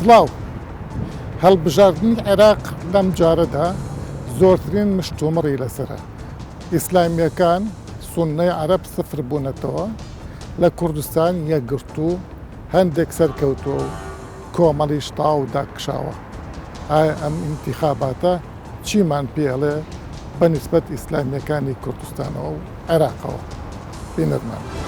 سڵاو. هەڵبژاردنی عێراق لەم جارەدا زۆرترین مشتومڕی لەسەرە. ئیسلامییەکان، سوننەی عەرەب سفر بوونەتەوە، لە کوردستان یەکگرتوو هەندێک سەرکەوتووە و کۆمەڵیش تەواو داکشاوە. ئایا ئەم ئینتیخاباتە چیمان پێ ئەڵێ بە نیسبەت ئیسلامییەکانی کوردستانەوە و عێراقەوە؟ بینەرمان بن.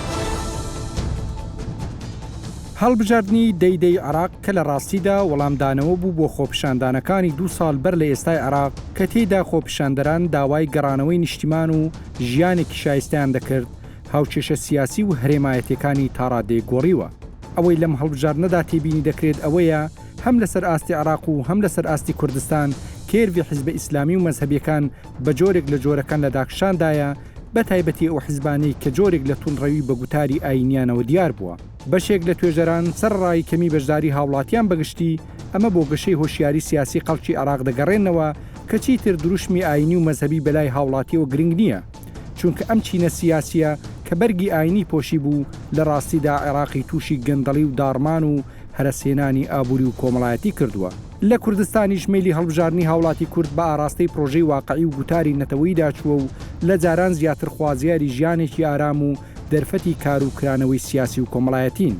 هەڵبژاردنی دەی دەی عێراق کە لە ڕاستیدا وەڵامدانەوە بوو بۆ خۆپیشاندانەکانی دوو ساڵ بەر لە ئێستای عێراق کە تێیدا خۆپیشاندەران داوای گەڕانەوەی نیشتیمان و ژیانێکی شایستەیان دەکرد، هاوکێشە سیاسی و هەرێمایەتیەکانی تاڕادەیەک گۆڕیوە. ئەوەی لەم هەڵبژاردنەدا تێبینی دەکرێت ئەوەیە هەم لەسەر ئاستی عێراق و هەم لەسەر ئاستی کوردستان کێرڤی حیزبە ئیسلامی و مەزهەبیەکان بە جۆرێک لە جۆرەکان لە داکشاندایە، بە تایبەتی ئەو حیزبانەی کە جۆرێک لە توندڕەوی بە گوتاری ئایینیانەوە دیار بووە. بەشێک لە توێژەران سەرەڕای کەمی بەشداری هاوڵاتیان بە گشتی، ئەمە بۆ گەشەی هۆشیاری سیاسی خەڵکی عێراق دەگەڕێننەوە کە چیتر دروشمی ئایینی و مەزهەبی بەلای هاوڵاتیەوە گرنگ نییە، چونکە ئەم چینە سیاسیە کە بەرگی ئایینی پۆشیبوو لە ڕاستیدا عێراقی تووشی گەندەڵی و داڕمان و هەرەسهێنانی ئابووری و کۆمەڵایەتی کردووە. لە کوردستانیش مەیلی هەڵبژاردنی هاوڵاتی کورد بە ئاڕاستەی پڕۆژەی واقعی و گوتاری نەتەوەییدا چووە و لە جاران زیاتر خوازیاری ژیانێکی ئارام و دەرفەتی کار و کرانەوەی سیاسی و کۆمەڵایەتین.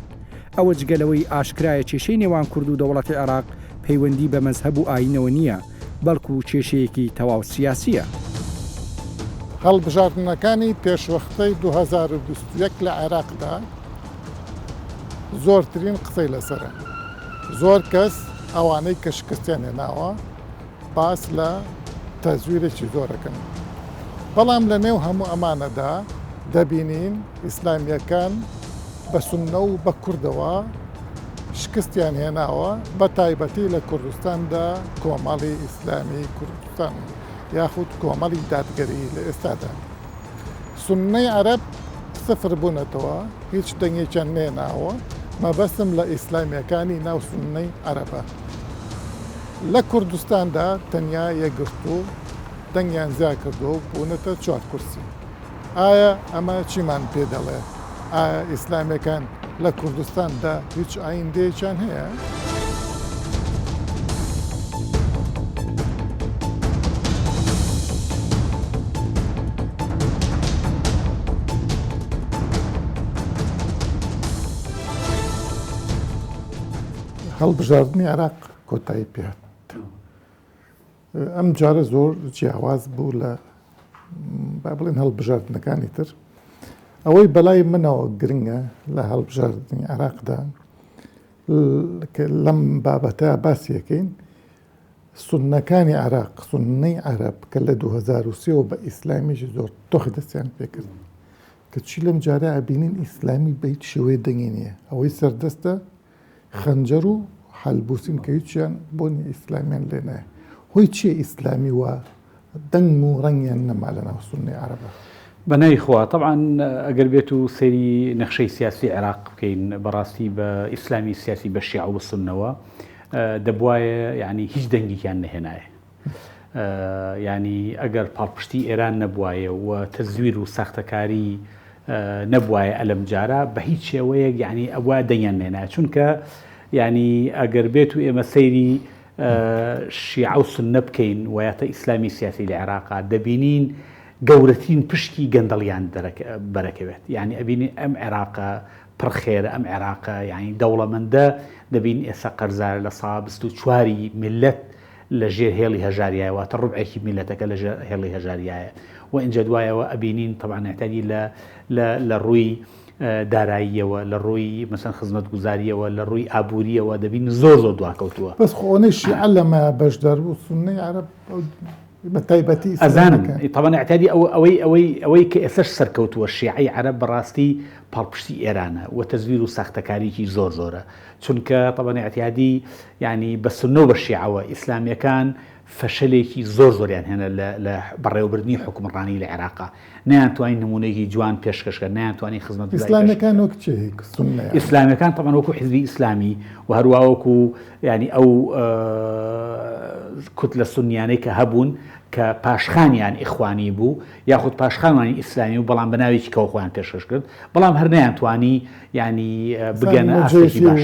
ئەوە جگە لەوەی ئاشکرایە کێشەی نێوان کورد و دەوڵەتی عێراق پەیوەندی بە مەزهەب و ئایینەوە نییە، بەڵکو کێشەیەکی تەواو سیاسییە. هەڵبژاردنەکانی پێشوەختەی 2021 لە عێراقدا زۆرترین قسەی لەسەرە. زۆر کەس ئەوانەی کە شکستیان هێناوە باس لە تەزویرێکی زۆر ئەکەن. بەڵام لە نێو هەموو ئەمانەدا دەبینین ئیسلامییەکان بە سوننە و بە کوردەوە شکستیان هێناوە، بە تایبەتی لە کوردستاندا کۆمەڵی ئیسلامی کوردستان یاخود کۆمەڵی دادگەری لە ئێستادا. سوننەی عەرەب سفر بوونەتەوە، هیچ دەنگێکیان نەهێناوە، مەبەستم لە ئیسلامییەکانی ناو سوننەی عەرەبە. لە کوردستاندا تەنیا یەکگرتوو دەنگیان زیا کردووە و بوونەتە چوار کورسی. ئایا ئەمە چیمان پێ دەڵێ؟ ئایا ئیسلامیەکان لە کوردستان دا هیچ ئایندەیەکیان هەیە؟ هەڵبژاردنی عێراق کۆتایی پێهات. ئەم جارە زۆر جیاواز بوو لە با بڵێن هەڵبژاردنەکانی تر. ئەوەی بەلای منەوە گرنگە لە هەڵبژاردنی عێراقدا لەم بابەتە باسیەکەین سوننەکانی عێراق سوننەی عەرەب کە لە 2023ەوە بە ئیسلامیی زۆر تۆخی دەستیان پێکرد کەچی لەم جارە ئەبینین ئیسلامی بە هیچ شێوەیە دەنگی نییە ئەوەی سەردەستە خەنجەر و حەلبوسین کە هیچیان بۆنی ئیسلامیان لێ نایە. هۆی چیە ئیسلامی وا دەنگ و ڕەنگیان نەما لە ناو سوننەی عەرەبا؟ بە ناوی خوا. تەبعەن ئەگەر بێت و سەیری نەخشەی سیاسی عێراق بکەین بەڕاستی بە ئیسلامی سیاسی بە شیعە و بە سوننەوە دەبوایە یانی هیچ دەنگێکیان نەهێنایە. یانی ئەگەر پاڵپشتی ئێران نەبوایە و تەزویر و ساختەکاری نەبوایە ئەلەم جارە بە هیچ شێوەیەک یعنی ئەوە دەنگیان نێنا چونکە یعنی ئەگەر بێت و ئێمە سەیری شیعە و سنە بکەین ویاتە ئیسلامی سیاسی لە عێراقا دەبینین گەورەترین پشکی گەندەڵیان بەرەکەوێت یعنی ئەبینین ئەم عێراقە پڕ خێرە ئەم عێراقە یعنی دەوڵەمەندە دەبین ئێستا قەرزارە لە سا 24 میلەت لە ژێر هێڵی هەژاریایە واتە ڕوبعێکی میللەتەکە لە ژێر هێڵی هەژاریایە و ئینجا دوایەوە ئەبینین تەبعەن ئیعتیادی لە لە لە ڕووی داراییەوە لە ڕووی مەسەن خزمەتگوزارییەوە لە ڕووی ئابوورییەوە دەبین زۆر زۆر دواکەوتووە. بەس خۆ ئەوەنەی شیعە لەمە بەشدار بوو سوننەی عەرەب بە تایبەتی ئەزانم تەبعەن ئیعتیادی ئەو ئەوەی ئەوەی ئەوەی کە ئێستاش سەرکەوتووە شیعەی عەرەب بەڕاستی پاڵپشتی ئێرانە و تەزویر و ساختەکاریی زۆر زۆرە چونکە تەبعەن ئیعتیادی یانی بە سوننە و بە شیعەوە ئیسلامیەکان فەشەلێکی زۆر زۆریان هێنا لە لە بەڕێوەبردنی حوکمڕانی لە عێراقا نەیانتوانی نمونەیەکی جوان پێشکەش کەن نەیانتوانی خزمەتگوزاری پێش ئیسلامیەکان وەک چی سوننە یان؟ ئیسلامیەکان تەبعەن وەکو حیزبی ئیسلامی و هەروا وەکو یانی ئەو کوتلە سوننیانەی کە هەبوون. کە پاشخانیان ئیخوانی بوو یاخود پاشخانوانی ئیسلامی و بەڵام بە ناوێکی کەوە خۆیان پێشکەش کرد بەڵام هەر نەیانتوانی یعنی بگەنە ئاستێکی باش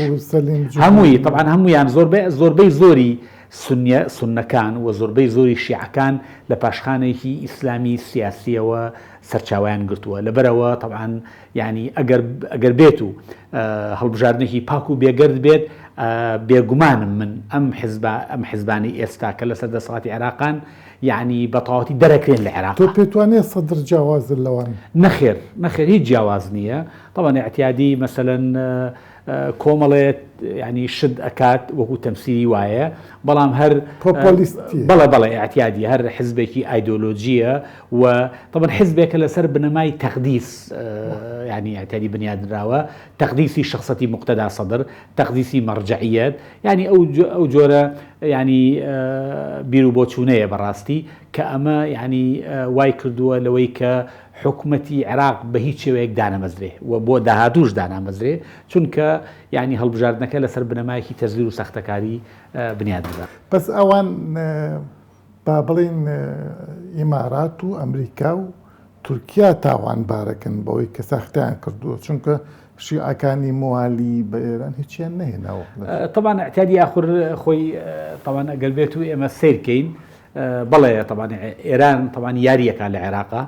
هەمووی طبعا هەمویان زۆربەی زۆربەی زۆری سنیە سوننەکان و زۆربەی زۆری شیعەکان لە پاشخانێکی ئیسلامی سیاسیەوە سەرچاوەیان گرتووە لەبەرئەوە تەبعەن یانی ئەگەر ئەگەر بێت و هەڵبژاردنێکی پاک و بێگەرد بێت بێگومانم من ئەم حزبە ئەم حزبانەی ئێستا کە لەسەر دەسەڵاتی عێراقان یعنی بە تەواوەتی دەرەکرێن لە عێراق. تۆ پێت وانیە سەدر جیاوازە لەوان؟ نەخێر نەخێر هیچ جیاواز نییە تەبعەن ئیعتیادی مەسەلەن کۆمەڵێ یانی شت ئەکات وەکو تەمسیلی وایە بەڵام هەر پۆپۆلیستی بەڵێ بەڵێ ئیعتیادی هەر حزبێکی ئایدۆلۆژیە و طبعا حزبێکە لەسەر بنەمای تەقدیس ینی ئیعتیادی بنیادنراوە تەقدیسی شخصەتی مقتەدا سەدر تەقدیسی مەرجعیەت ینی ئەو ئەو جۆرە ینی بیر و بۆچوونەیە بەڕاستی کە ئەمە ینی وای کردووە لەوەی کە حکومەتی عێراق بە هیچ شێوەیەک دانەمەزرێ و بۆ داهاتووش دانامەزرێ، چونکە یانی هەڵبژاردنەکە لەسەر بنەمایەکی تەزویر و ساختەکاری بنیات نرا. بەس ئەوان با بڵێین ئیمارات و ئەمریکا و تورکیا تاوانبارەکەن بەوەی کە ساختەیان کردووە، چونکە شیعەکانی موالی بە ئێران هیچیان نەهێناوە. تەبعەن ئیعتیادی ئاخر خۆی تەبعەن ئەگەر بێت و ئێمە سەیر کەین بەڵێ تەبعەن ئێران تەبعەن یاریەکە لە عێراقا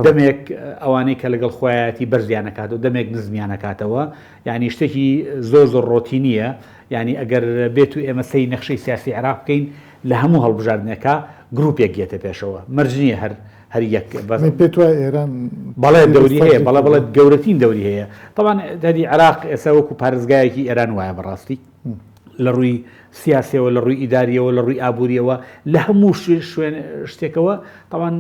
دەمێک ئەوانەی کە لەگەڵ خۆیەتی بەرزیانەکات و دەمێک نزمیانەکاتەوە یعنی شتێکی زۆر زۆر ڕۆتینیە یعنی ئەگەر بێت و ئێمە سەی نەخشەی سیاسی عێراق بکەین لە هەموو هەڵبژاردنەکە گروپێک یەتە پێشەوە مەرج نییە هەر هەر یەک بەس پێت وایە ئێران بەڵێ دەوری هەیە بەڵێ بەڵێ گەورەترین دەوری هەیە تەبعەن دەری عێراق ئێستا وەکو پارێزگایەکی ئێران وایە بەڕاستی لە ڕووی سیاسیەوە لە ڕووی ئیداریەوە لە ڕووی ئابووریەوە لە هەموو شوێن شتێکەوە تاوان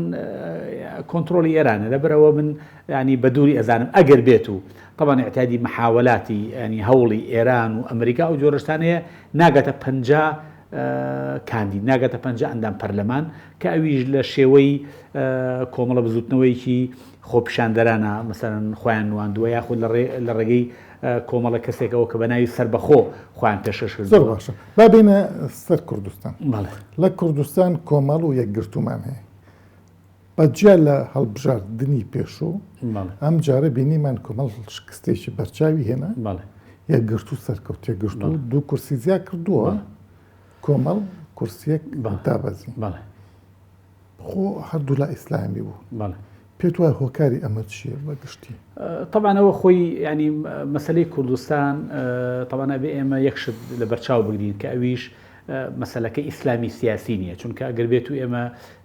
کۆنتترۆلی ئێرانە لەبەرەوە من ینی بە دووری ئەزانم ئەگەر بێت و طبعا اعتیادی محاولاتی ینی هەوڵی ئێران و ئەمریکا ئەو جۆرەشتانەیە ناگاتە پ کاندید ناگاتە پ ئەندام پەرلەمان کە ئەویش لە شێوەی کۆمەڵە بزوتنەوەیەکی خۆپیشاندەرانە مەسەرەن خۆیان نواندووە یاخود لە ڕێگەی کۆمەڵە کەسێکەوە کە بە ناوی سەربەخۆ خۆیان پێشکەش کردووە. زۆر باشە با بێینە سەر کوردستان. بەڵێ. لە کوردستان کۆمەڵ و یەکگرتوومان هەیە. بە جیا لە هەڵبژاردنی پێشوو ئەم جارە بینیمان کۆمەڵ شکستێکی بەرچاوی هێنا. بەڵێ. یەکگرتوو سەرکەوت. یەکگرتوو دوو کورسی زیا کردووە. کۆمەڵ کورسیەک دابەزی. بەڵێ. خۆ هەردوولا ئیسلامی بوو. بەڵێ. پێت وایە هۆکاری ئەمە چییە بە گشتی؟ تەبعەن ئەوە خۆی یانی مەسەلەی کوردستان تەبعەن ئەبێ ئێمە یەک شت لەبەرچاو بگرین کە ئەویش مەسەلەکە ئیسلامی سیاسی نییە چونکە ئەگەر بێت و ئێمە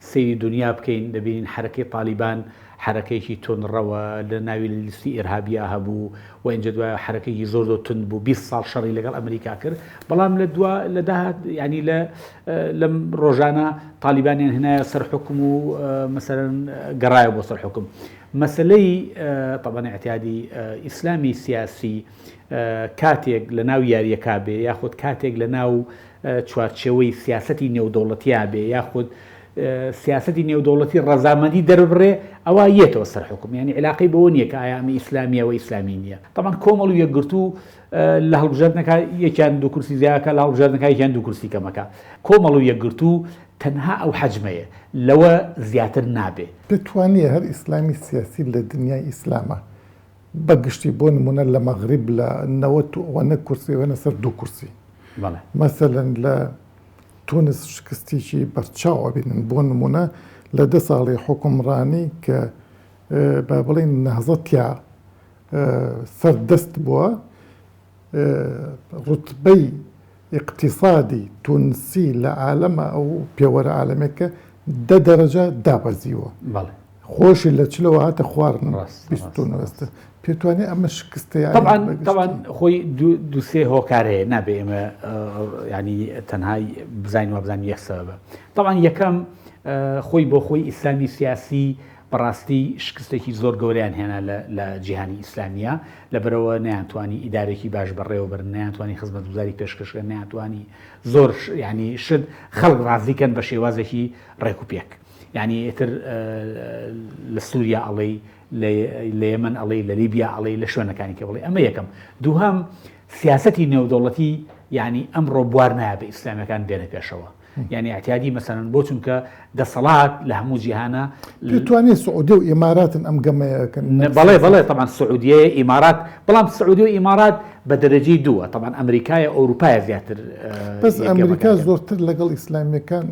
سەیری دنیا بکەین دەبینین حەرەکەی تالیبان حەرەکەیەکی توندڕەوە لە ناوی لە لیستی ئیرهابیا هەبوو و ئینجا دوای حەرەکەیەکی زۆر زۆر توند بوو 20 ساڵ شەڕی لەگەڵ ئەمریکا کرد بەڵام لە دوا لە داهات ینی لە لەم ڕۆژانە تالیبانیان هێنایە سەر حوکم و مەسەلەن گەڕایەوە بۆ سەر حوکم. مەسەلەی تەبعەن ئیعتیادی ئیسلامی سیاسی کاتێک لە ناو یاریەکە بێ یاخود کاتێک لە ناو چوارچێوەی سیاسەتی نێودەوڵەتیا بێ یاخود سیاسەتی نێودەوڵەتی ڕەزامەندی دەربڕێ ئەوە یەتەوە سەر حوکم یانی عیلاقەی بەوە نییە کە ئایا ئەمە ئیسلامیە و ئیسلامی نییە تەبعەن کۆمەڵ و یەکگرتوو لە هەڵبژاردنەکە یەکیان دوو کورسی زیاکە لە هەڵبژاردنەکە یەکیان دوو کورسی کەمەکە. کۆمەڵ و یەکگرتوو تەنها ئەو حەجمەیە، لەوە زیاتر نابێ. پێت وانیە هەر ئیسلامی سیاسی لە دنیای ئیسلامە بە گشتی بۆ نمونە لە مەغریب لە 90 و ئەوەنە کورسی ئەوەنە سەر دوو کورسی بەڵێ. مەسەلەن لە تونس شکستێکی بەرچاو ئەبینن بۆ نمونە لە دە ساڵی حوکمڕانی کە با بڵێین نەهزە تیا سەردەست بووە، ڕوتبەی ئیقتیسادی تونسی لە عالەما ئەو پێوەرە عالەمێکە دە دەرەجە دابەزیوە. بەڵێ. خۆشی لە چلەوە هاتە خوار 29 ئێستا. پێت وانیە ئەمە شکستە یانی تەبعەن بە گشتی؟ تەبعەن خۆی دوو دوو سێ هۆکار هەیە نابێ ئێمە یانی تەنها بزانین وابزانین یەک سەبەبە. تەبعەن یەکەم خۆی بۆ خۆی ئیسلامی سیاسی بەڕاستی شکستێکی زۆر گەورەیان هێنا لە لە جیهانی ئیسلامییا، لەبەرئەوە نەیانتوانی ئیدارەیەکی باش بەڕێوە بەرن، نەیانتوانی خزمەتگوزاری پێشکەش کەن، نەیانتوانی زۆر یانی شت خەڵک ڕازی کەن بە شێوازێکی ڕێک و پێک. یانی ئیتر لە سووریا ئەڵێی، لە لە یەمەن ئەڵێی، لە لیبیا ئەڵێی، لە شوێنەکانی کە بڵێی. ئەمە یەکەم. دووهەم سیاسەتی نێودەوڵەتی یانی ئەمڕۆ بوار نایە بە ئیسلامییەکان بێنە پێشەوە. یعنی اعتیادی مەسەلەن بۆ چونکە دەسەڵات لە هەموو جیهانە پێتوانێ سعودیە و ئیماراتن ئەم گەمەیەکەن؟ بەڵێ بەڵێ تەبعەن سعودیە ئیمارات، بەڵام سعودیە و ئیمارات بە دەرەجەی دووە، تەبعەن ئەمریکایە ئەوروپایە زیاتر. بەس ئەمریکا زۆرتر لەگەڵ ئیسلامیەکان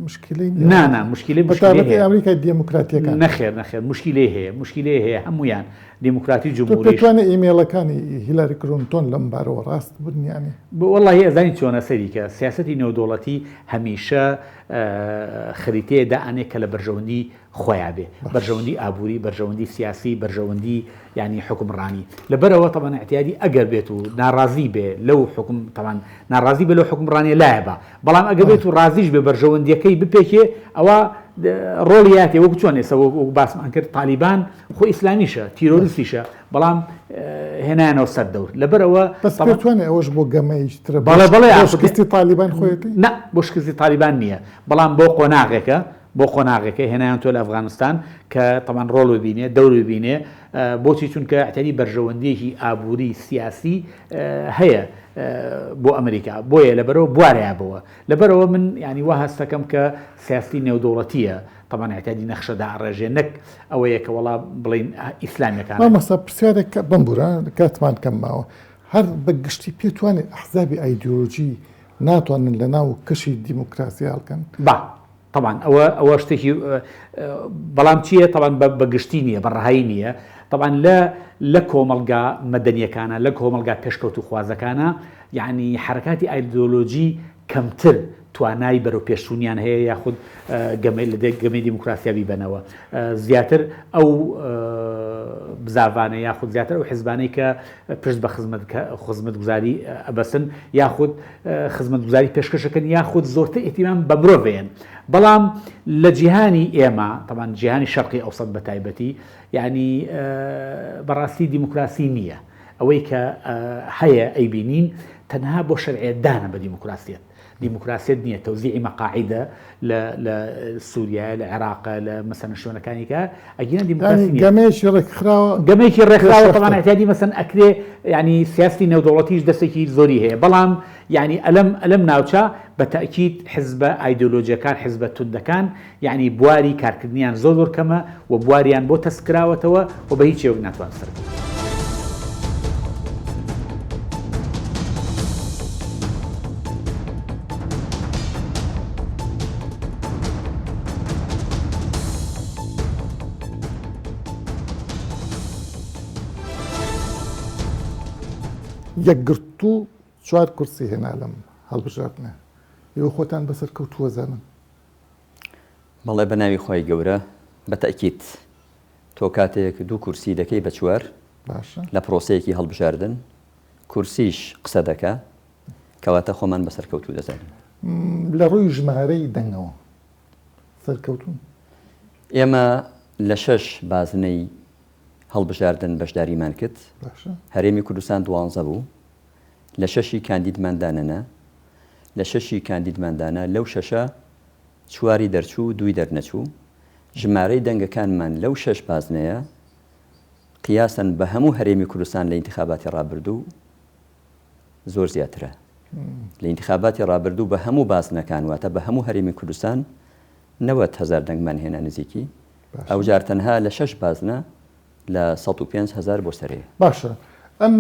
مشکلەی نیە. نا نا مشکلەی بەتایبەتی ئەمریکای دێموکراتیەکان. نەخێر نەخێر مشکلەی هەیە مشکلەی هەیە هەمویان دیموکراتی جمهوریش. تۆ پێتوانێ ئیمەیڵەکانی هیلاری کلینتۆن لەم بارەوە ڕاست بن یانی؟ وەڵاهی ئەزانی چۆنە سەیری کە سیاسەتی نێودەوڵەتی هەمیشە خریتەیە دائەنێ کە لە بەرژەوەندی خۆیا بێ بەرژەوەندی ئابووری بەرژەوەندی سیاسی بەرژەوەندی یعنی حکومڕانی لەبەرەوە تەبعەن اعتیادی ئەگەر بێت و ناڕازی بێ لەو حکوم تەبعەن ناڕازی بێ لەو حکومڕانیە لایە بە بەڵام ئەگەر بێت و ڕازیش بێ بەرژەوەندیەکەی بپێکێ ئەوە ڕۆڵی یاتێ وەکو چۆن ئێستا وەکو باسمان کرد تالیبان خۆ ئیسلامیشە تیرۆریستیشە بەڵام هێنایانەوە سەر دەور لەبەرەوە بەس پێتوانێ ئەوەش بۆ گەمەیش ترە بەڵێ بەڵێ بۆ شکستی تالیبان خۆیەتی؟ نا بۆ شکستی تالیبان نییە بەڵام بۆ قۆناغێکە بۆ قۆناغێکە هێنایان تۆ لە ئەفغانستان کە تەبعەن ڕۆڵ ببینێ دەور ببینێ بۆچی چونکە اعتیادی بەرژەوەندیەکی ئابووری سیاسی هەیە بۆ ئەمریکا بۆیە لەبەرەوە بوارەیە بەوە لەبەرەوە من ینی وا هەستەکەم کە سیاستی نێودەوڵەتیە تەبعەن اعتیادی نەخشە دائەڕێژێ نەک ئەوەیە کە وەڵا بڵین ئیسلامیەکان. مامۆستا پرسیارێک بمبورە کاتمان کەم ماوە هەر بە گشتی پێتوانێ ئەحزابی ئایدیۆلۆژی ناتوانن لە ناو کەشی دیموکراسی هەڵکەن؟ با تەبعەن ئەوە ئەوە شتێکی بەڵام چییە تەبعەن بە گشتی نییە بە ڕەهایی نییە تەبعەن لە لە کۆمەڵگا مەدەنیەکانە لە کۆمەڵگا پێشکەوتوخوازەکانە یعنی حرکاتی ئایدۆلۆژی کەمتر توانای بەرەو پێشچوونیان هەیە یاخود گەمەی لە گەمەی دیموکراسیا بیبەنەوە زیاتر ئەو بزاڤانە یاخود زیاتر ئەو حزبانەی کە پشت بە خزمەتگوزاری ئەبەسن یاخود خزمەتگوزاری پێشکەشەکەن یاخود زۆرتر ئیهتیمام بە مرۆڤێن بەڵام لە جیهانی ئێمە تەبعەن جیهانی شەرقی ئەوسەت بە تایبەتی یعنی بەڕاستی دیموکراسی نییە ئەوەی کە هەیە ئەیبینین تەنها بۆ شەرعیەتدانە بە دیموکراسیەت دیموکراسیەت نییە تەوزیعی مەقاعیدە لە لە سووریایە لە عێراقە لە مەسەن شوێنەکانی کە ئەگینا دیموکراسی نییە. گەمەیەکی ڕێکخراوە گەمەیەکی ڕێکخراوە تەبعەن ئیعتیادی مەسەن ئەکرێ یعنی سیاستی نێودەوڵەتیش دەستێکی زۆری هەیە بەڵام یعنی ئەلەم ئەلەم ناوچە بە تەئکید حزبە ئایدۆلۆجیەکان حزبە توندەکان یعنی بواری کارکردنیان زۆر زۆر کەمە و بواریان بۆ تەسک کراوەتەوە و بە هیچ شێوەیەک ناتوان سەرکەون. یەکگرتوو چوار کورسی هێنا لەم هەڵبژاردنە، ئێوە خۆتان بە سەرکەوتوو ئەزانن؟ بەڵێ بە ناوی خوای گەورە بە تەئکید تۆ کاتێک دوو کورسی دەکەی بە چوار باشە لە پرۆسەیەکی هەڵبژاردن کورسیش قسە دەکا کەواتە خۆمان بە سەرکەوتوو دەزانین. لە ڕووی ژمارەی دەنگەوە سەرکەوتوون؟ ئێمە لە شەش بازنەی هەڵبژاردن بەشداریمان کرد باشە هەرێمی کوردستان دوانزە بوو لە شەشی کاندیدمان دانەنا لە شەشی کاندیدمان دانا لەو شەشە چواری دەرچوو دووی دەرنەچوو، ژمارەی دەنگەکانمان لەو شەش بازنەیە قیاسەن بە هەموو هەرێمی کوردستان لە ئینتخاباتی ڕابردوو زۆر زیاترە. لە ئینتخاباتی ڕابردوو بە هەموو بازنەکان واتە بە هەموو هەرێمی کوردستان 90 هەزار دەنگمان هێنا نزیکی ئەوجار تەنها لە شەش بازنە لە 105 هەزار بۆ سەرێ. باشە ئەم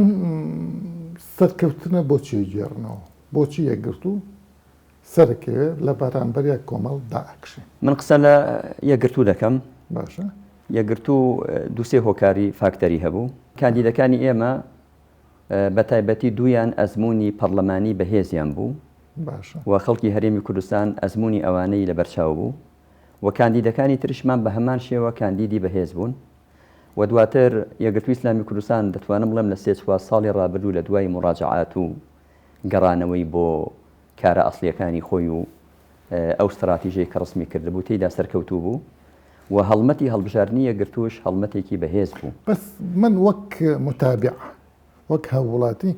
سەرکەوتنە بۆچی گێڕنەوە؟ بۆچی یەکگرتوو سەرەکەوێ لە بەرامبەریا کۆمەڵ دائەکشێ. من قسە لە یەکگرتوو دەکەم. باشە. یەکگرتوو دوو سێ هۆکاری فاکتەری هەبوو. کاندیدەکانی ئێمە بە تایبەتی دوویان ئەزموونی پەڕلەمانی بەهێزیان بوو. باشە. و خەڵکی هەرێمی کوردستان ئەزموونی ئەوانەی لەبەرچاو بوو. و کاندیدەکانی ترشمان بە هەمان شێوە کاندیدی بەهێز بوون. و دواتر یەکگرتووی ئیسلامی کوردستان دەتوانم بڵێم لە سێ چوار ساڵی ڕابردوو لە دوای موڕاجەعات و گەڕانەوەی بۆ کارە ئەسڵیەکانی خۆی و ئەو ستراتیژەی کە ڕسمی کردبوو تێیدا سەرکەوتوو بوو و هەڵمەتی هەڵبژاردنی یەکگرتووش هەڵمەتێکی بەهێز بوو. بەس من وەک متابع وەک هاووڵاتی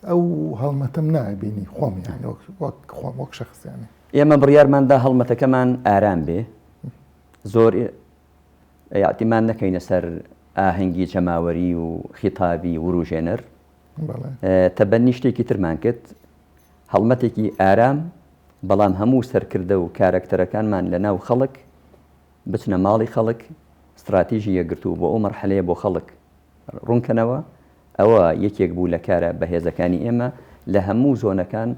ئەو هەڵمەتەم نابینی خۆم یانی وەک خۆم وەک شەخس یانی. ئێمە بڕیارمان دا هەڵمەتەکەمان ئارام بێ زۆر ئیعتیماد نەکەینە سەر ئاهەنگی جەماوەری و خیتابی وروژێنەر. تەبەنی شتێکی ترمان کرد، هەڵمەتێکی ئارام بەڵام هەموو سەرکردە و کارەکتەرەکانمان لە ناو خەڵک بچنە ماڵی خەڵک، ستراتیژی یەکگرتوو بۆ ئەو مەرحەلەیە بۆ خەڵک ڕوونکەنەوە، ئەوە یەکێک بوو لە کارە بەهێزەکانی ئێمە لە هەموو زۆنەکان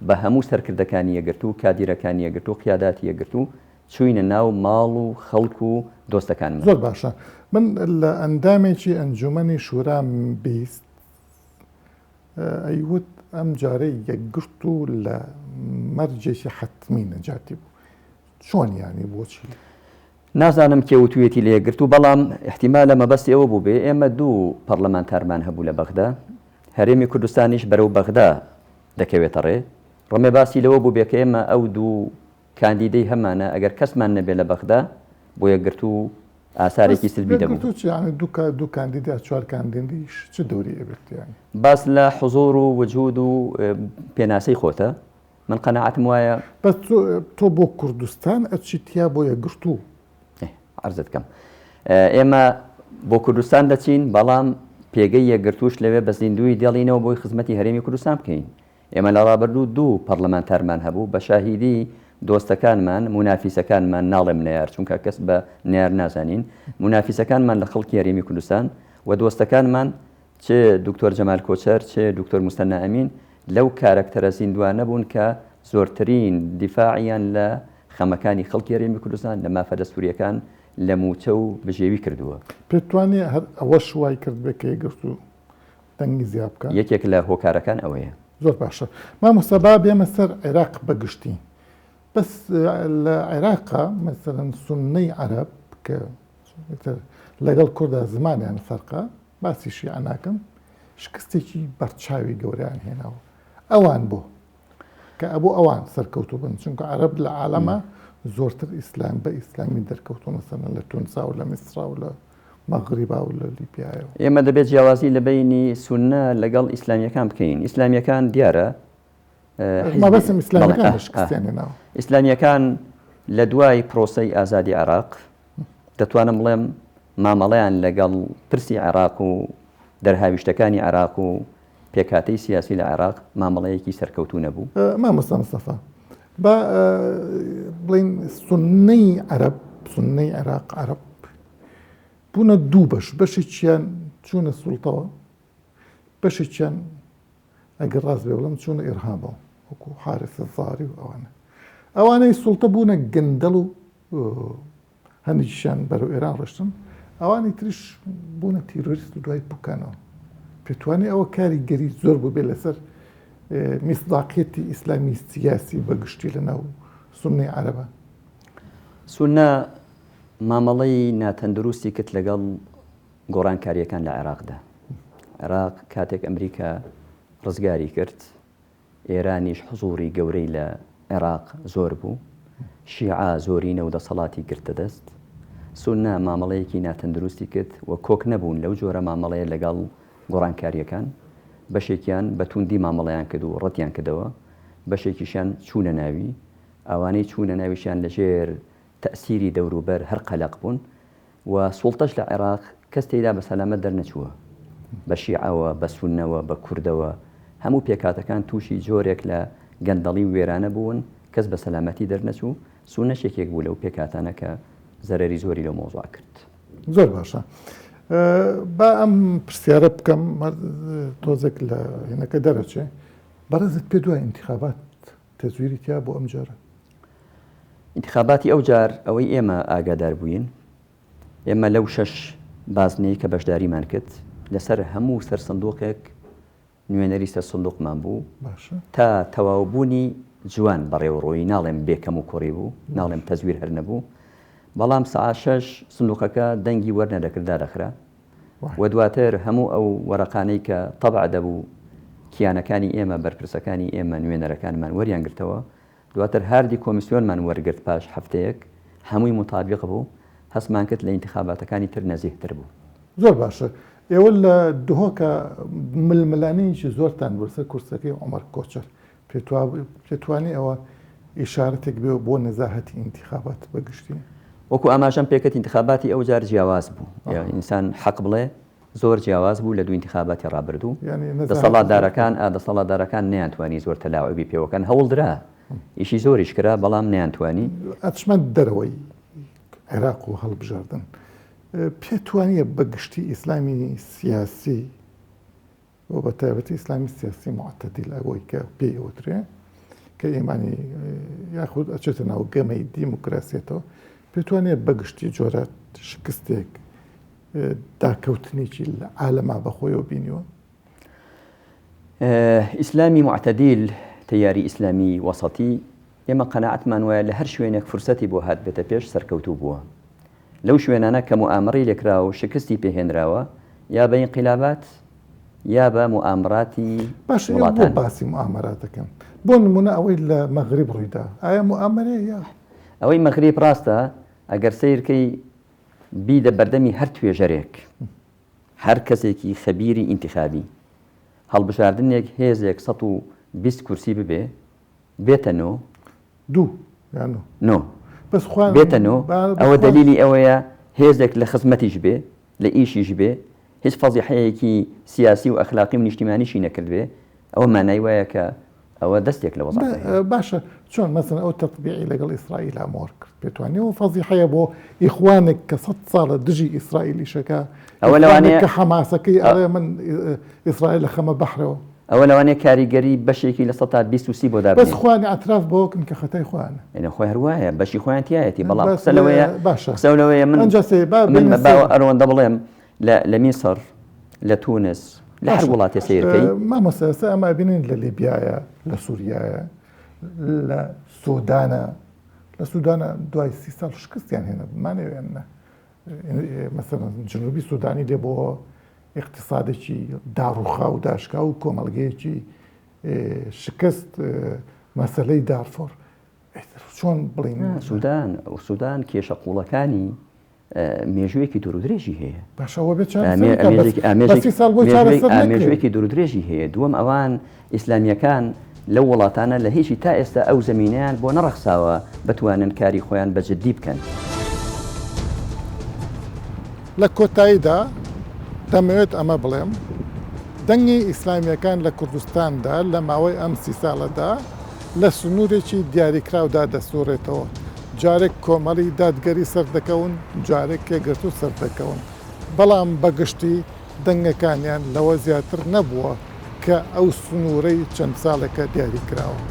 بە هەموو سەرکردەکانی یەکگرتوو، کادیرەکانی یەکگرتوو، قیاداتی یەکگرتوو چووینە ناو ماڵ و خەڵک و دۆستەکانمان. زۆر باشە من لە ئەندامێکی ئەنجومەنی شورام 20 ئەیوت ئەم جارەی یەکگرتوو لە مەرجێکی حەتمی نەجاتی بوو چۆن یانی بۆچی؟ نازانم کێ وتویەتی لە یەکگرتوو بەڵام ئیحتیمالە مەبەستی ئەوە بووبێ ئێمە دوو پەڕلەمانتارمان هەبوو لە بەغدا هەرێمی کوردستانیش بەرەو بەغدا دەکەوێتە ڕێ ڕەمێ باسی لەوە بووبێ کە ئێمە ئەو دوو کاندیدەی هەمانە ئەگەر کەسمان نەبێ لە بەغدا بۆ یەکگرتوو ئاسارێکی سلبی دەبوو. یەکگرتوو چی یانی دوو کاندید یا چوار کاندیدیش چ دەوری ئەبێت یانی؟ باس لە حزوور و وجود و پێناسەی خۆتە من قەناعەتم وایە. بەس تۆ بۆ کوردستان ئەچیت یا بۆ یەکگرتوو؟ عەرزت کەم ئێمە بۆ کوردستان دەچین بەڵام پێگەی یەکگرتووش لەوێ بە زیندووی دێڵینەوە بۆی خزمەتی هەرێمی کوردستان بکەین. ئێمە لە ڕابردوو دوو پەڕلەمانتارمان هەبوو بە شاهیدی دۆستەکانمان، مونافیسەکانمان، ناڵێم نەیار چونکە کەس بە نەیار نازانین، مونافیسەکانمان لە خەڵکی هەرێمی کوردستان و دۆستەکانمان چ دکتۆر جەمال کۆچەر چ دکتۆر موسەننا ئەمین لەو کارەکتەرە زیندوانە بوون کە زۆرترین دیفاعیان لە خەمەکانی خەڵکی هەرێمی کوردستان، لە مافە دەستوورییەکان، لە مووچە و بژێوی کردووە. پێتوانیە هەر ئەوەش وای کردبێ کە یەکگرتوو دەنگی زیا بکا؟ یەکێک لە هۆکارەکان ئەوەیە. زۆر باشە مامۆستا با بێمە سەر عێراق بە گشتی بەس لە عێراقا مەسەلەن سوننەی عەرەب کە لەگەڵ کوردا زمانیان فەرقە باسی شیعە ناکەم شکستێکی بەرچاوی گەورەیان هێناوە ئەوان بۆ کە ئەبوو ئەوان سەرکەوتوو بن چونکە عەرەب لە عالەمە زۆرتر ئیسلام بە ئیسلامی دەرکەوتووە مەسەلەن لە تونسا و لە میسرا و لە مەغریبا و لە لیبیایەوە. ئێمە دەبێت جیاوازی لە بەینی سوننە لەگەڵ ئیسلامییەکان بکەین ئیسلامییەکان دیارە مەبەستم ئیسلامییەکان شکستیان هێناوە. ئیسلامییەکان لە دوای پرۆسەی ئازادی عێراق دەتوانم بڵێم مامەڵەیان لەگەڵ پرسی عێراق و دەرهاویشتەکانی عێراق و پێکهاتەی سیاسی لە عێراق مامەڵەیەکی سەرکەوتوو نەبوو. مامۆستا مستەفا با بڵێین سوننەی عەرەب، سوننەی عێراق عەرەب بوونە دوو بەش، بەشێکیان چوونە سوڵتەوە، بەشێکیان ئەگەر ڕاست بێ بڵێم چوونە ئیرهابەوە وەکو حارث الزاری و ئەوانە. ئەوانەی سوڵتە بوونە گەندەڵ و هەندێکیشیان بەرەو ئێران ڕۆشتن، ئەوانی تریش بوونە تیرۆریست و دوای پوکانەوە. پێتوانێ ئەوە کاریگەری زۆر بووبێ لەسەر میسداقیەتی ئیسلامی سیاسی بە گشتی لە ناو سوننەی عەرەبە؟ سوننە مامەڵەی ناتەندروستی کرد لەگەڵ گۆڕانکارییەکان لە عێراقدا. عێراق کاتێک ئەمریکا ڕزگاری کرد، ئێرانیش حزووری گەورەی لە عێراق زۆر بوو، شیعە زۆرینە و دەسەڵاتی گرتە دەست، سوننە مامەڵەیەکی ناتەندروستی کرد و کۆک نەبوون لەو جۆرە مامەڵەیە لەگەڵ گۆڕانکارییەکان، بەشێکیان بە تووندی مامەڵەیان کرد و ڕەتیان کردەوە، بەشێکیشیان چوونە ناوی، ئەوانەی چوونە ناویشیان لەژێر تەئسیری دەوروبەر هەر قەلەق بوون و سوڵتەش لە عێراق کەس تێیدا بە سەلامەت دەرنەچووە، بە شیعەوە، بە سوننەوە، بە کوردەوە، هەموو پێکهاتەکان تووشی جۆرێک لە گەندەڵی و وێرانە بوون، کەس بە سەلامەتی دەرنەچوو، سوننەش یەکێک بوو لەو پێکهاتانە کە زەرەری زۆری لەو مەوزوعە کرد. زۆر باشە با ئەم پرسیارە بکەم تۆزێک لە هێنەکە دەرەچێ بەڕێزت پێ دوای ئینتخابات تەزویری تیا بۆ ئەم جارە؟ ئینتخاباتی ئەو جار ئەوەی ئێمە ئاگادار بووین ئێمە لەو شەش بازنەی کە بەشداریمان کرد لەسەر هەموو سەر سندوقێک نوێنەری سەر سندوقمان بوو تا تەواوبوونی جوان بەڕێوەڕۆیی ناڵێم بێ کەم و کوڕی بوو ناڵێم تەزویر هەر نەبوو بەڵام سەعات شەش سندوقەکە دەنگی وەرنەدەکرد دادەخرا و دواتر هەموو ئەو وەرەقانەی کە تەبع دەبوو کیانەکانی ئێمە بەرپرسەکانی ئێمە نوێنەرەکانمان وەریان گرتەوە دواتر هاردی کۆمیسیۆنمان وەرگرت پاش هەفتەیەک هەمووی موتابیق بوو هەستمان کرد لە ئینتخاباتەکانی تر نەزیهتر بوو. زۆر باشە ئێوە لە دهۆکا ململانێیەکی زۆرتان بوو لەسەر کورسەکەی عومەر کۆچەر پێتوانی ئەوە ئیشارەتێک بێ بۆ نەزاهەتی ئینتیخابات بە گشتی؟ وەکو ئاماژەم پێکرد ئینتخاباتی ئەو جار جیاواز بوو ئینسان حەق بڵێ زۆر جیاواز بوو لە دوو ئینتخاباتی ڕابردوو دەسەڵاتدارەکان دەسەڵاتدارەکان نەیانتوانی زۆر تەلاعوبی پێوەکەن هەوڵدرا. ئیشی زۆریش کرا بەڵام نەیانتوانی. ئەچمە دەرەوەی عێراق و هەڵبژاردن. پێت وانییە بە گشتی ئیسلامی سیاسی و بە تایبەتی ئیسلامی سیاسی موعتەدیل ئەوەی کە پێی ئەوترێ کە ئیمانی یاخود ئەچێتە ناو گەمەی دیموکراسیەتەوە پێت وانییە بە گشتی جۆرە شکستێک داکەوتنێکی لە عالەما بەخۆیەوە بینیوە؟ ئیسلامی موعتەدیل، تەیاری ئیسلامی وەسەتی، ئێمە قەناعەتمان وایە لە هەر شوێنێک فرسەتی بۆ هاتبێتە پێش سەرکەوتوو بووە. لەو شوێنانە کە موئامەرەی لێکراوە و شکستی پێ هێنراوە یا بە ئینقیلابات یا بە موئامەراتی باشە ئێوە بۆ وڵاتان. باسی موئامەرات دەکەن؟ بۆ نموونە ئەوەی لە مەغریب ڕوویدا ئایا موئامەرەیە یا؟ ئەوەی مەغریب ڕاستە ئەگەر سەیرکەی بیدە بەردەمی هەر توێژەرێک، هەر کەسێکی خەبیری ئینتخابی، هەڵبژاردنێک هێزێک 120 کورسی ببێ، بێتە نۆ. دوو یان نۆ. نۆ. بەس خۆیان بێتە نۆ، با بەس ئەوە خۆیان دەلیلی ئەوەیە هێزێک لە خزمەتیش بێ، لە ئیشیش بێ، هیچ فەزیحەیەکی سیاسی و ئەخلاقی و نیشتیمانیشی نەکردبێ، ئەوە مانای وایە کە ئەوە دەستێک لە وەزعەکە هەیە. باشە چۆن مەسەلەن ئەو تەتبیعی لەگەڵ ئیسرائیلا مۆر کرد پێت وانیە ئەوە فەزیحەیە بۆ ئیخوانێک کە سەد ساڵە دژی ئیسرائیل ئیشەکا ئەوە ئیخوانێک لەوانەیە کە حەماسەکەی ئەڵێ من ئیسرائیل ئەخەمە بەحرەوە. ئەوە لەوانەیە کاریگەری بەشێکی 20% سی بۆ بەس دابنێ. خۆیان ئیعتراف بەوە کەن کە خەتای خۆیانە. یەعنی خۆی هەر وایە بەشی خۆیان تیایەتی بەڵام بەس قسە لەوەیە باشە قسە لەوەیە من ئەنجا سێ با من بێینە با سەر ئەوەندە بڵێم لە لە میسڕ لە تونس لە هەر باشە وڵاتێ سەیرکەی. مامۆستا ئێستا ئەمە ئەبینین لە لیبیایە لە سوریایە لە سودانە لە سودانە دوای سی ساڵ شکستیان هێنا بمانەوێ یان نا مەسەلەن جنوبی سودانی لێ بۆ ئیقتیسادێکی داڕوخا و داشکا و کۆمەڵگەیەکی شکست مەسەلەی دارفۆر چۆن بڵین سودان سودان کێشە قوڵەکانی مێژوویەکی دوور و درێژی هەیە. باشە ئەوە بێ چارەسەر بکا بەس بە سی ساڵ بۆی چارەسەر نەکرێ. مێژوویەکی دوور و درێژی هەیە. دووەم ئەوان ئیسلامییەکان لەو وڵاتانە لە هیچی تا ئێستا ئەو زەمینەیان بۆ نەڕەخساوە بتوانن کاری خۆیان بە جدی بکەن. لە کۆتاییدا دەمەوێت ئەمە بڵێم، دەنگی ئیسلامییەکان لە کوردستاندا لە ماوەی ئەم سی ساڵەدا لە سنوورێکی دیاریکراودا دەسووڕێتەوە، جارێک کۆمەڵی دادگەری سەردەکەون، جارێک یەکگرتوو سەردەکەون، بەڵام بە گشتی دەنگەکانیان لەوە زیاتر نەبووە کە ئەو سنوورەی چەند ساڵێکە دیاری کراوە.